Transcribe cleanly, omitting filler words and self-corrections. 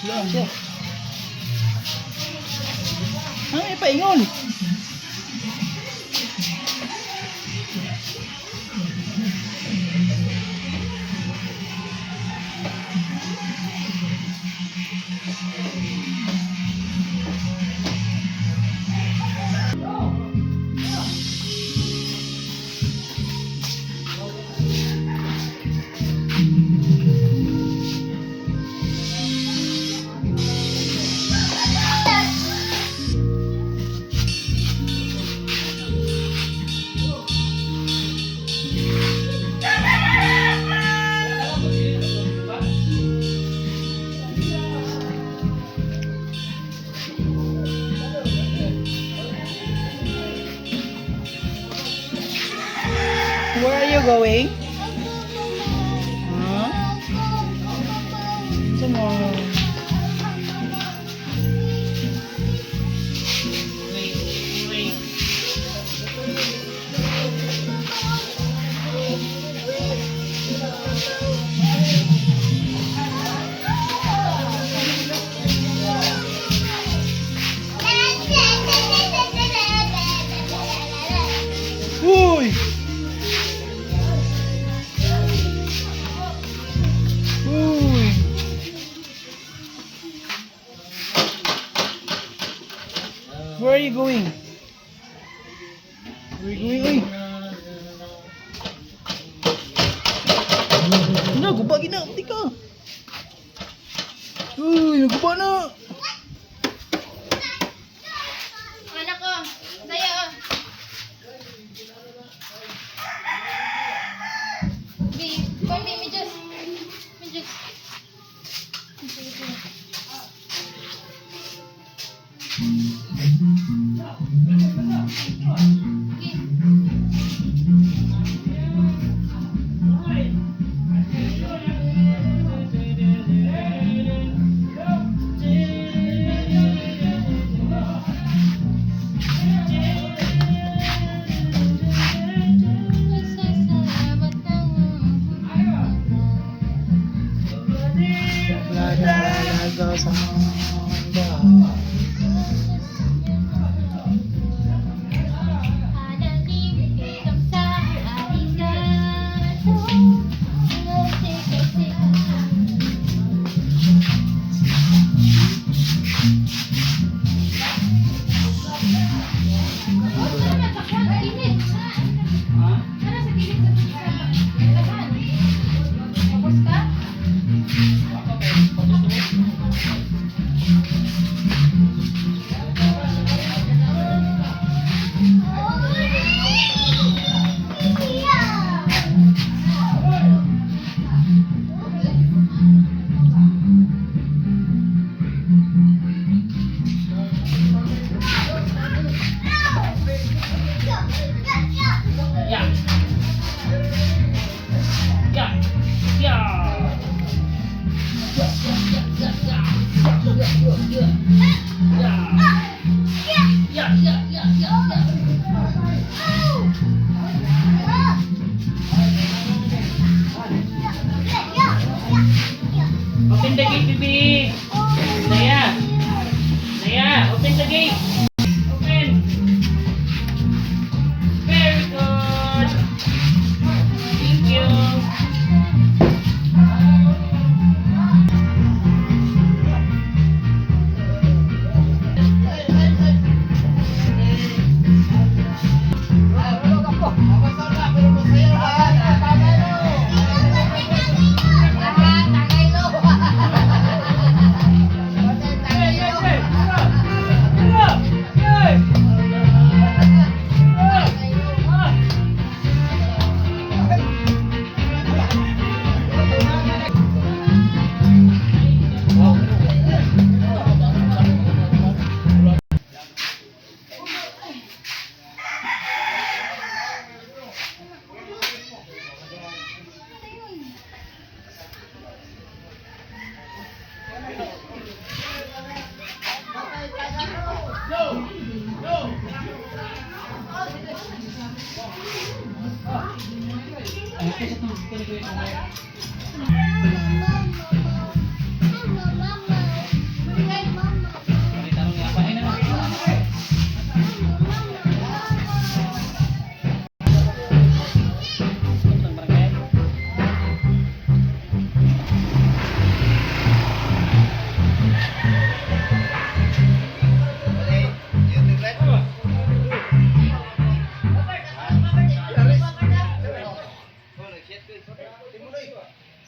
Wala siya. Ay, paingon. Where are you going? Huh? Tomorrow. Wait, wait. Uy! Uy! Where are you going? Where are you going? Uy! Na, guba gina, di ka. Uy, naguba na. Anak ko, sa'yo. Oh. Bi, kon bi, medyas. Medyas. Sige, sige. Okay. Salamat ng Lada sa Yeah. Yeah. Yeah. Yeah. Yeah. Open the gate, baby. Naya. Naya, open the gate. Open. Very good. Thank you. Timuloy.